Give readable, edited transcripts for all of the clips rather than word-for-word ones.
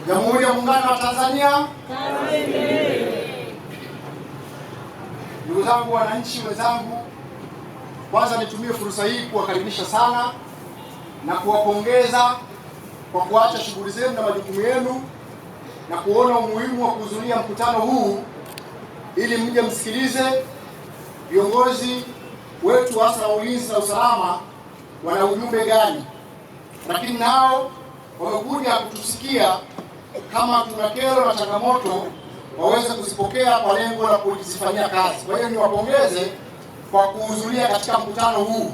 Jamhuri ya Muungano wa Tanzania. Ndugu zangu wananchi wenzangu, kwanza nitumie fursa hii kuwakaribisha sana na kuwapongeza kwa kuacha shughuli zenu na majukumu yenu na kuona umuhimu wa kuhudhuria mkutano huu ili mje msikilize viongozi wetu hasa wa ulinzi na usalama wana ujumbe gani, lakini nao wamekuja kutusikia kama tuna kero na changamoto waweze kuzipokea kwa lengo la kuzifanyia kazi. Kwa hiyo niwapongeze kwa kuhudhuria katika mkutano huu,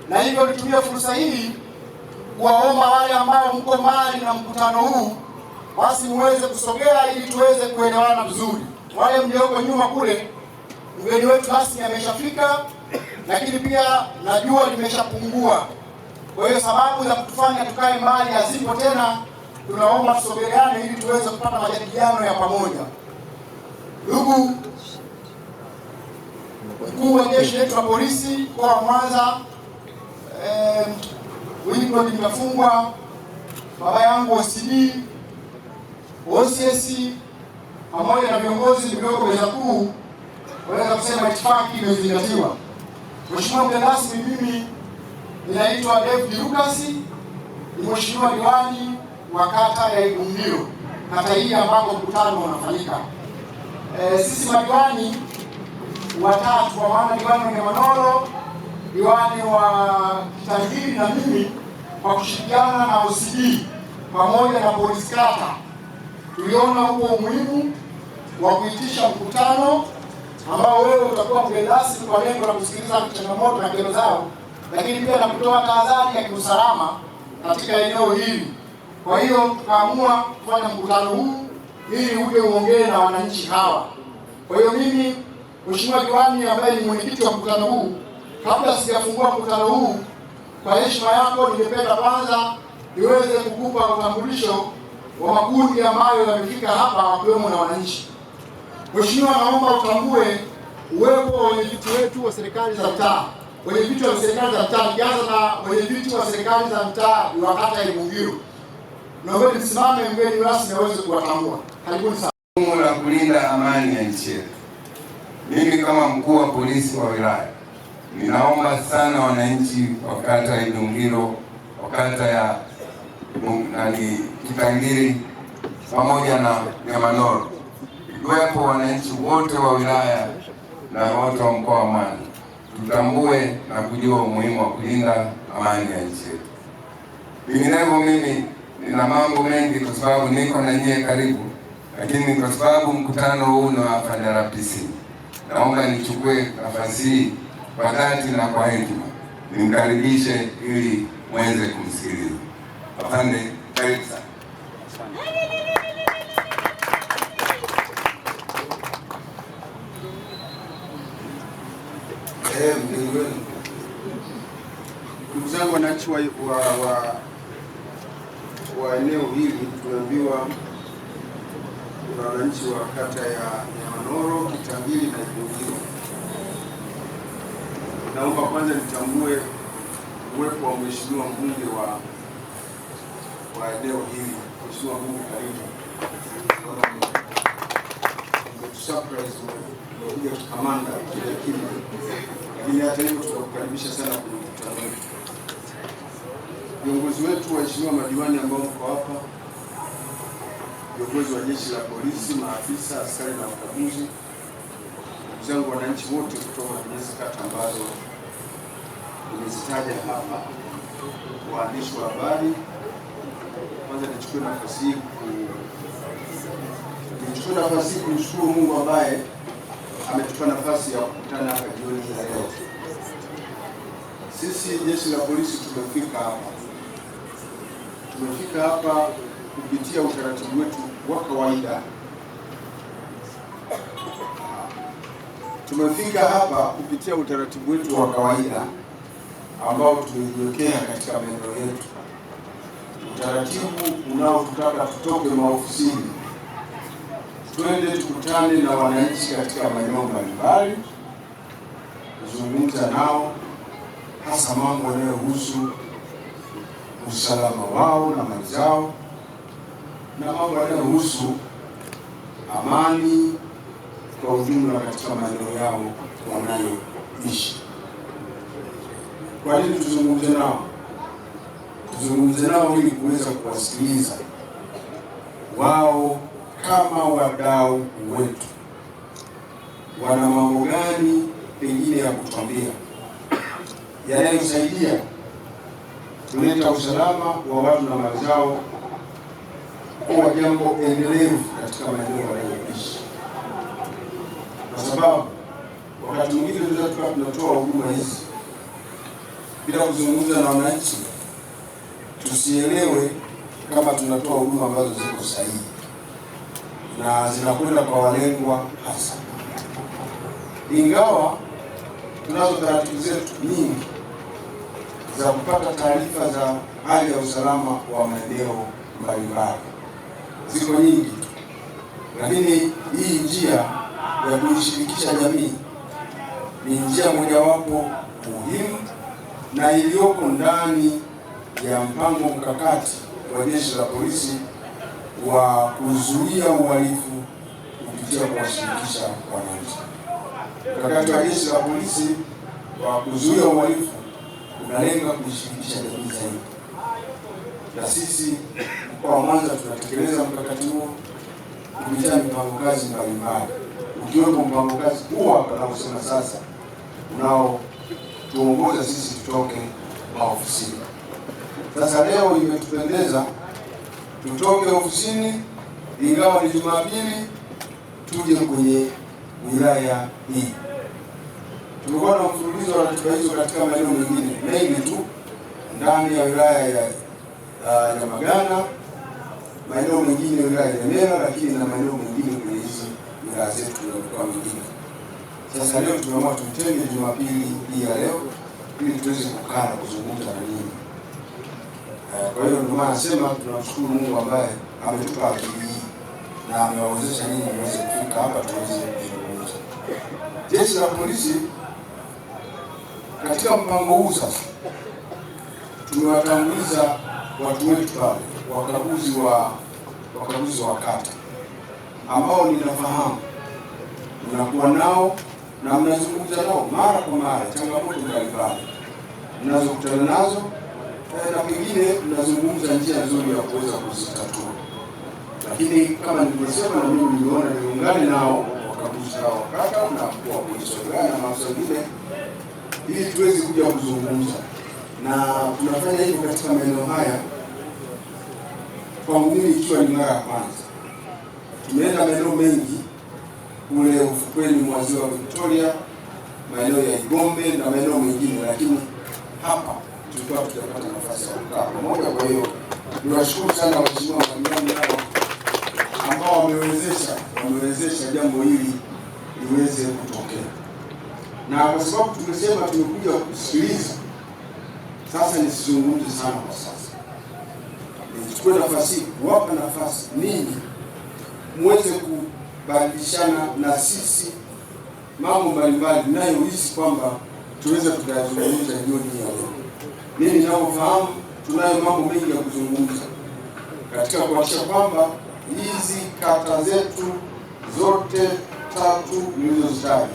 na hivyo nitumie fursa hii kuwaomba wale ambao mko mbali na mkutano huu basi muweze kusogea ili tuweze kuelewana vizuri. Wale mlioko nyuma kule, mgeni wetu rasmi ameshafika, lakini pia najua limeshapungua. Kwa hiyo sababu za kutufanya tukae mbali hazipo tena. Tunaomba tusogeleane ili tuweze kupata majadiliano ya pamoja. Ndugu mkuu wa jeshi letu la polisi mkoa wa Mwanza, Wilbrod Mtafungwa, baba yangu OCD, OCS pamoja na viongozi mlioko meza kuu, waweza kusema itifaki imezingatiwa. Mheshimiwa mgeni rasmi, mimi ninaitwa David Lucas, ni mheshimiwa diwani wa kata ya Igumbiro, kata hii ambako mkutano unafanyika. Sisi madiwani watatu kwa maana diwani wa Nyamanoro, diwani wa Kitangiri na mimi, kwa kushirikiana na OCD pamoja na polisi kata, tuliona huo umuhimu wa kuitisha mkutano ambao wewe utakuwa mgeni rasmi kwa lengo la kusikiliza changamoto na kero zao, lakini pia na kutoa tahadhari ya kiusalama katika eneo hili. Kwa hiyo tukaamua kufanya mkutano huu ili uje uongee na wananchi hawa. Kwa hiyo mimi Mheshimiwa diwani ambaye ni mwenyekiti wa mkutano huu, kabla sijafungua mkutano huu, kwa heshima yako, ningependa kwanza niweze kukupa utambulisho wa makundi ambayo yamefika hapa wakiwemo na wananchi. Mheshimiwa, naomba utambue uwepo wa wenyeviti wetu wa serikali za mtaa, wenyeviti wa serikali za mtaa, nikianza na wenyeviti wa serikali za mtaa wa kata ya Igumbiro. Naomba msimame, mgeni rasmi aweze kuwatambua. Karibuni sana. Jukumu la kulinda amani ya nchi yetu. Mimi kama mkuu wa polisi wa wilaya ninaomba sana wananchi wa kata ya Igumbiro, wa kata ya nani Kitangiri pamoja na Nyamanoro, ikiwepo wananchi wote wa wilaya na wote wa mkoa wa Mwanza, tutambue na kujua umuhimu wa kulinda amani ya nchi yetu. Vinginevyo mimi nina mambo mengi kwa sababu niko na nyie karibu, lakini kwa sababu mkutano huu ni wa afande RPC, naomba nichukue nafasi hii kwa dhati na kwa hekima nimkaribishe ili muweze kumsikiliza. Afande, karibu sana. Mgeni wenu, ndugu zangu wananchi wa eneo hili, tunaambiwa kuna wananchi wa kata ya Nyamanoro, Kitangiri na Igumbiro. Naomba kwanza nitambue uwepo wa mheshimiwa mbunge wa eneo hili. Mheshimiwa mbunge, karibu. Umetusurprise, umekuja kutukamanda kimya kimya, lakini hata hivyo tunakukaribisha sana kwenye mkutano wetu. Viongozi wetu, waheshimiwa madiwani ambao mko hapa, viongozi wa jeshi la polisi, maafisa, askari na wakaguzi, ndugu zangu wananchi wote kutoka kwenye hizi kata ambazo nimezitaja hapa, waandishi wa habari, kwanza nichukue nafasi hii kumshukuru Mungu ambaye ametupa nafasi ya kukutana hapa jioni ya leo. Sisi jeshi la polisi tumefika hapa, tumefika hapa kupitia utaratibu wetu wa kawaida. Tumefika hapa kupitia utaratibu wetu wa kawaida ambao tumejiwekea katika maeneo yetu, utaratibu unaotutaka tutoke maofisini twende tukutane na wananchi katika maeneo mbalimbali, kuzungumza nao hasa mambo yanayohusu usalama wao na mali zao, na mambo yanayohusu amani kwa ujumla katika maeneo yao wanayoishi. Kwa nini tuzungumze nao? Tuzungumze nao ili kuweza kuwasikiliza wao kama wadau wetu, wana mambo gani pengine ya kutuambia yanayosaidia kuleta usalama wa watu na mali zao kuwa jambo endelevu katika maeneo wanayoishi, kwa sababu wakati mwingine tunaweza tukawa tunatoa huduma hizi bila kuzungumza na wananchi, tusielewe kama tunatoa huduma ambazo ziko sahihi na zinakwenda kwa walengwa hasa, ingawa tunazo taratibu zetu nyingi za kupata taarifa za hali ya usalama wa maeneo mbalimbali, ziko nyingi tu, lakini hii njia ya kuishirikisha jamii ni njia mojawapo muhimu na iliyoko ndani ya mpango mkakati wa Jeshi la Polisi wa kuzuia uhalifu kupitia kuwashirikisha wananchi. Mkakati wa Jeshi la Polisi wa kuzuia uhalifu unalenga kuishirikisha jamii zaidi, na sisi mkoa wa Mwanza tunatekeleza mkakati huo kupitia mipango kazi mbalimbali, ukiwepo mpango kazi huo hapa naosema sasa unaotuongoza sisi tutoke maofisini. Sasa leo imetupendeza tutoke ofisini, ingawa ni Jumapili, tuje kwenye wilaya hii. Tumekuwa na mfululizo wa ratiba hizo katika maeneo mengine mengi tu ndani ya wilaya ya Nyamagana, maeneo mengine wilaya ya Ilemela, lakini na maeneo mengine kwenye hizi wilaya zetu na mikoa mingine. Sasa leo tumeamua tutenge Jumapili hii ya leo ili tuweze kukaa na kuzungumza na nyinyi. Kwa hiyo ndio maana nasema tunamshukuru Mungu ambaye ametupa akili hii na amewawezesha nyinyi muweze kufika hapa tuweze kuzungumza. Jeshi la Polisi katika mpango huu sasa tumewatanguliza watu wetu pale, wakaguzi wa kata ambao ninafahamu mnakuwa nao na mnazungumza nao mara kwa mara, changamoto mbalimbali mnazokutana nazo na pengine mnazungumza njia nzuri ya kuweza kuzitatua. Lakini kama nilivyosema, na mimi niliona niungane nao wakaguzi hao wa kata na mkuu wa polisi wa wilaya na maafisa wengine ili tuweze kuja kuzungumza, na tunafanya hivyo katika maeneo haya. Kwangu mimi ikiwa ni mara ya kwanza, tumeenda maeneo mengi kule ufukweni mwa ziwa Victoria, maeneo ya Igombe na maeneo mengine, lakini hapa tulikuwa hatujapata nafasi ya kukaa pamoja. Kwa hiyo niwashukuru sana waheshimiwa madiwani hao ambao wamewezesha jambo hili liweze kutokea, na kwa sababu tumesema tumekuja kusikiliza, sasa nisizungumze sana kwa sasa, nichukue nafasi kuwapa nafasi ninyi muweze kubadilishana na sisi mambo mbalimbali mnayohisi kwamba tuweze tukayazungumza jioni ya leo. Mimi ninavyofahamu tunayo mambo mengi ya kuzungumza katika kuhakikisha kwamba hizi kata zetu zote tatu nilizozitaja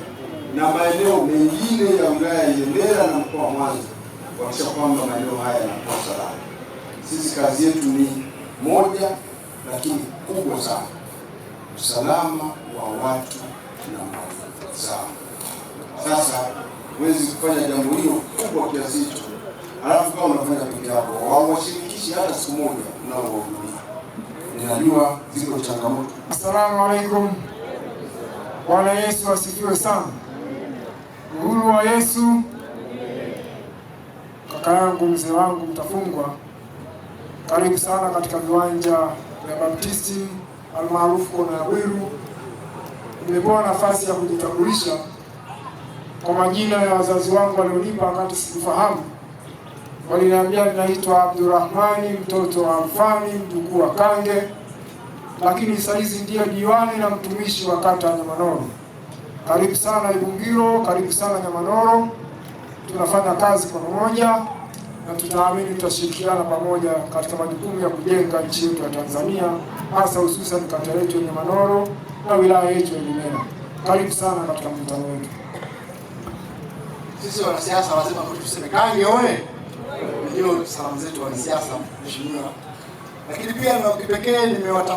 na maeneo mengine ya wilaya ya Ilemela na mkoa wa Mwanza, kuhakikisha kwamba maeneo haya yanakuwa salama. Sisi kazi yetu ni moja lakini kubwa sana, usalama wa watu na mali zao. Sasa huwezi kufanya jambo hilo kubwa kiasi hicho alafu kama unafanya peke yako, hawashirikishi hata siku moja unaowahudumia. Ninajua ziko changamoto. Asalamu alaikum. Bwana Yesu asifiwe sana. Uhuru wa Yesu. Kaka yangu mzee wangu Mtafungwa, karibu sana katika viwanja vya Baptisti almaarufu kona ya Bwiru. Nimepewa nafasi ya kujitambulisha kwa majina ya wazazi wangu walionipa wakati sikufahamu. Waliniambia ninaitwa Abdurrahmani mtoto wa Alfani mjukuu wa Kange, lakini saizi ndiyo diwani na mtumishi wa kata ya Nyamanoro. Karibu sana Ibungilo, karibu sana Nyamanoro. Tunafanya kazi kwa pamoja na tutaamini tutashirikiana pamoja katika majukumu ya kujenga nchi yetu ya Tanzania, hasa hususan kata yetu ya Nyamanoro na wilaya yetu ya Ilemela. Karibu sana katika mkutano wetu. Sisi wanasiasa lazima tuseme Kange oye! Ndio salamu zetu wanasiasa, mheshimiwa. Lakini pia na kipekee nimewaona